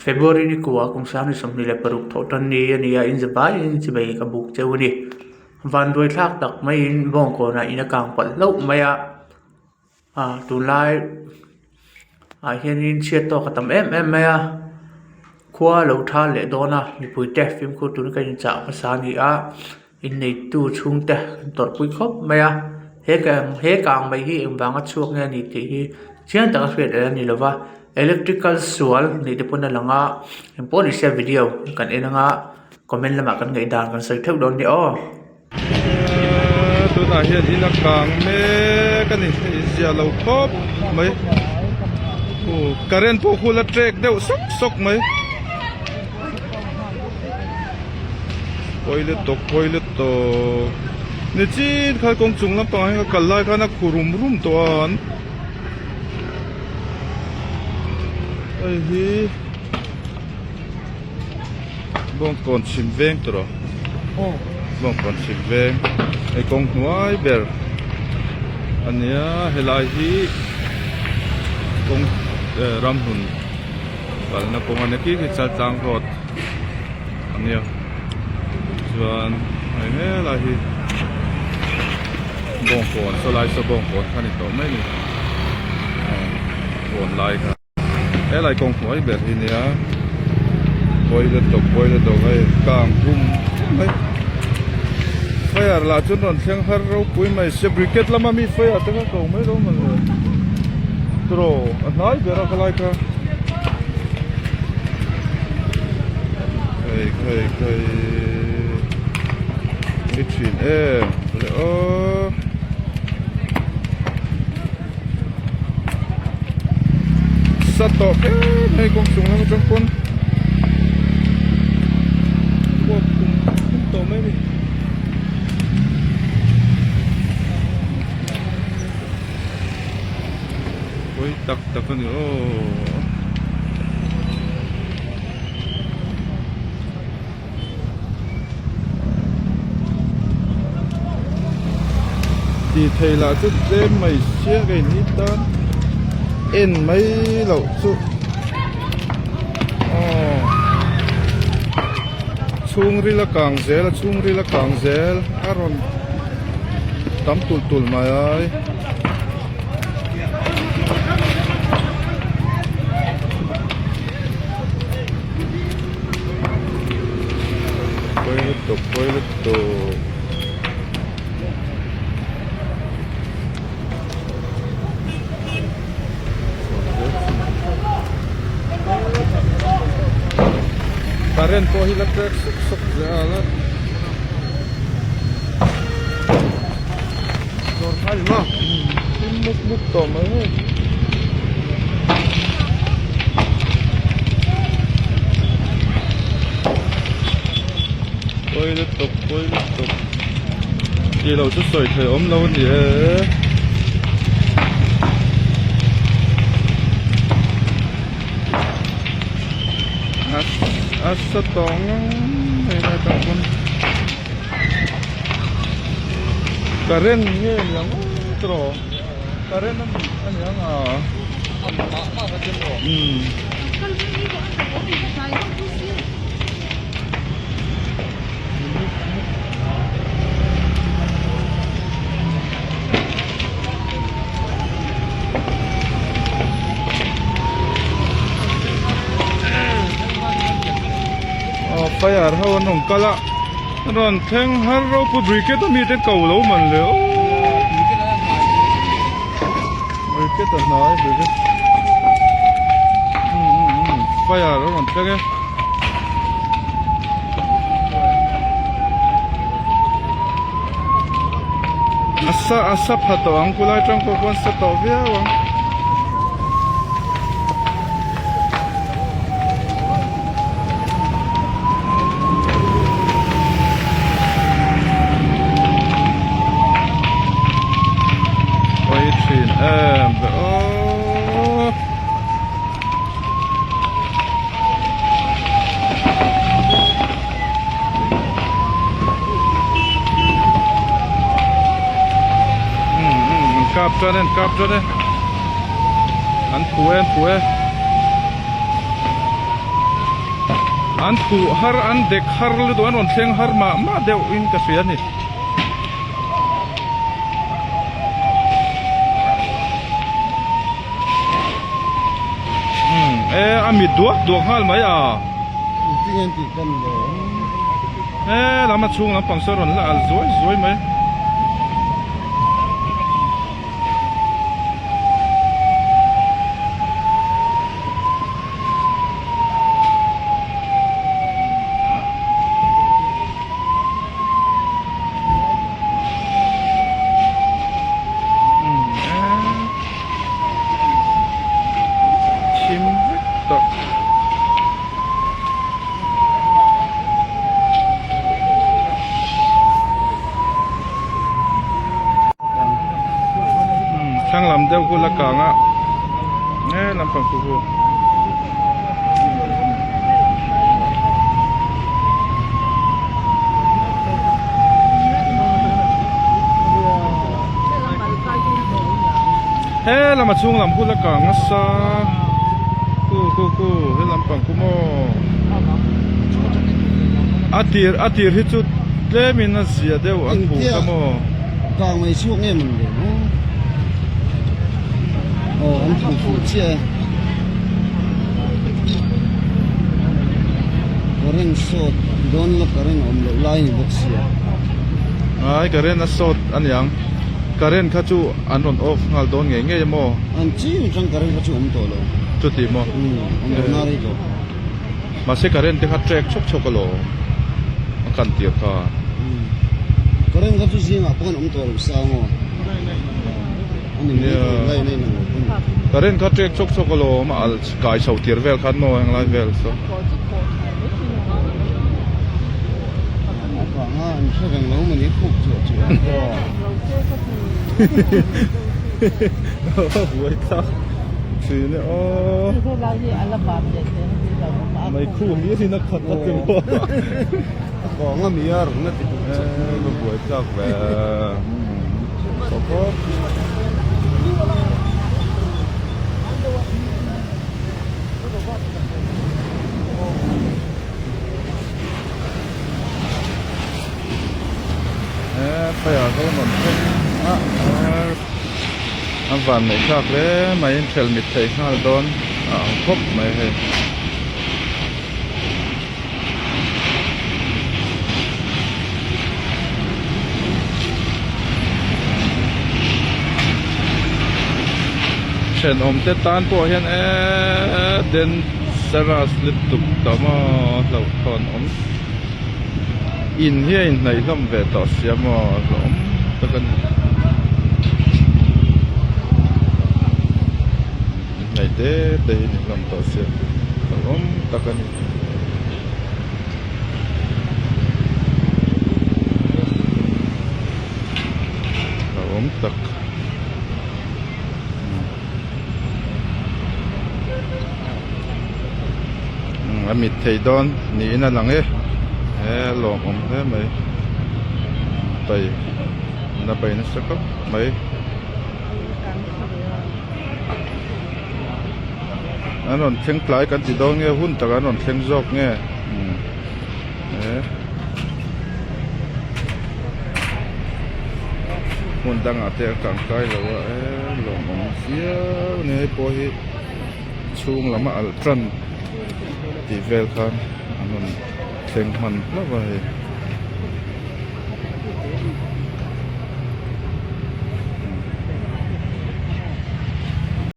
February ni kuah kum 2026 thawh tan ni a ni a, in zavaiin chimei ka buk cheu a ni. Vanduai thlak tak maiin bawngkawnah in a kang palh hlauh mai a, ah tunlai ah hianin chhiat tawk a tam em em mai a, khua a lo tha leh dawn a, mipuite fimkhur turin ka inchah hmasa a ni a. Inneitu chhungte kan tawrhpui khawp mai a, he kang he kang mai hi engvanga chhuak nge a ni tih hi chiang taka hriat a la ni lova, electrical sual nih te pawn a lang a, engpawh ni se video kan en anga comment lamah kan ngaihdan kan sawi theuh dawn nia aw. Tunah hian in a kang mek a ni, hei ziah lo khawp mai, current pawh khu la trek deuh sawk sawk mai. Toilet tawk toilet tawk ni chin kha kawng chung lampangah hian ka kal lai khan a khu rum rum tawh a an hei hi bawngkawn chhim veng tawh rawh bawngkawn chhim veng hei kawng hnuai ber a nia helai hi kawng eh ramhlun. Kalna kawng a ni khi khi Chaltlang road a nia chuan hei helai hi bawngkawn saw lai saw bawngkawn kha a ni tawh mai a ni kawn lai kha helai kawng hnuai ber hi nia toilet dawk toilet dawk hei kang hum mai fire lah chuan rawn thleng har ropui mai sia brigade lama mi fire te kha ko mai lo maw le tiraw a hnai ber a khalai kha hei hei hei ni thin em le aw sa tawh kher mai kawng chung lam atang pawn khuap kum kum tawh mai a ni. Pawi tak tak a ni aw. Tih theih lah chu tlem mai sia ka in hi tan en mai loh chu aw chhungril a kang zel a chhungril a kang zel a rawn tam tulh tulh mai ai. Pawi lutuk pawi lutuk current pawh hi la trek suk suk zel a thim mup mup tawh mai hei. Pawi lutuk pawi lutuk tih loh chu sawi theih awm lo a ni e. A sa tawh ngang mai lai tak pawn. Current nge ni ang aw tiraw current a ni a ni ang a umm aw fire ho an rawn kal a. Rawn thleng har ropui briket a mite ko lo man le aw briket a hnai briket fire a rawn thleng e a sa a sa pha tawh ang khulai tang pawh khuan sa tawh viau ang. Pawi thin em ve aw. An kap tan e an kap tan e an phu e an phu e. An khuh har an dek har lutuk an rawn thleng har mah mah deuh in ka hria a ni. Umm e a mit duak duak nghal mai a. E lam a chhung lampang saw rawn la al zuai zuai mai. Thim vek tawh. Thlang lam deuh hula kang a nge lampang khu khu. He lama chhung lam hula kang nasa khu khu khu he lampang khu maw a tir a tir hi chu tlemin a zia deuh a thu kha maw. Kang mai chhuak nge man ve maw aw an thu fuh chiah e current sawt dawn la current a awm loh lai ni bawk sia. Ai current a sawt a niang current kha chu an rawn off nghal dawn ngei ngei maw. An ching atang current kha chu awm tawh lo. Chuti maw. Umm awm loh na rei tawh. Mahse current te kha track chhawk chhawk alawm a kan tir kha. Current kha chu zingah pawh an awm tawh lo sang aw. Current kha track chhawk chhawk alawm a al kai chho tir vel khan maw henglai vel saw. Buai thlak thin e aw. Mai khu hlir in a khat a ti maw. Ka buai thlak ve. Fire ho rawn thleng a a van neih thlak hle mai in hrelh mit theih nghal dawn a ang khawp mai hei. Thenawm te tan pawh hian eeee dangerous lutuk ta maw hlauhthawn awm in hi a inhnaih hlawm ve tawh sia maw hlauhawm tak a ni inhnaih te te hi ni hlawm tawh sia hlauhawm tak a ni. Hlauhawm tak a mit thei dawn niin a lang e he lawmawm hle mai pai la pai nasa khawp mai. An rawn thleng tlai kan ti dawn nge hun tak an rawn thleng zawk nge umm he hmun dangah te a kangkai lo a e lawmawm viau a ni hei pawh hi chhung lam a alh tan tih vel khan an rawn thleng hman hlauh a hei.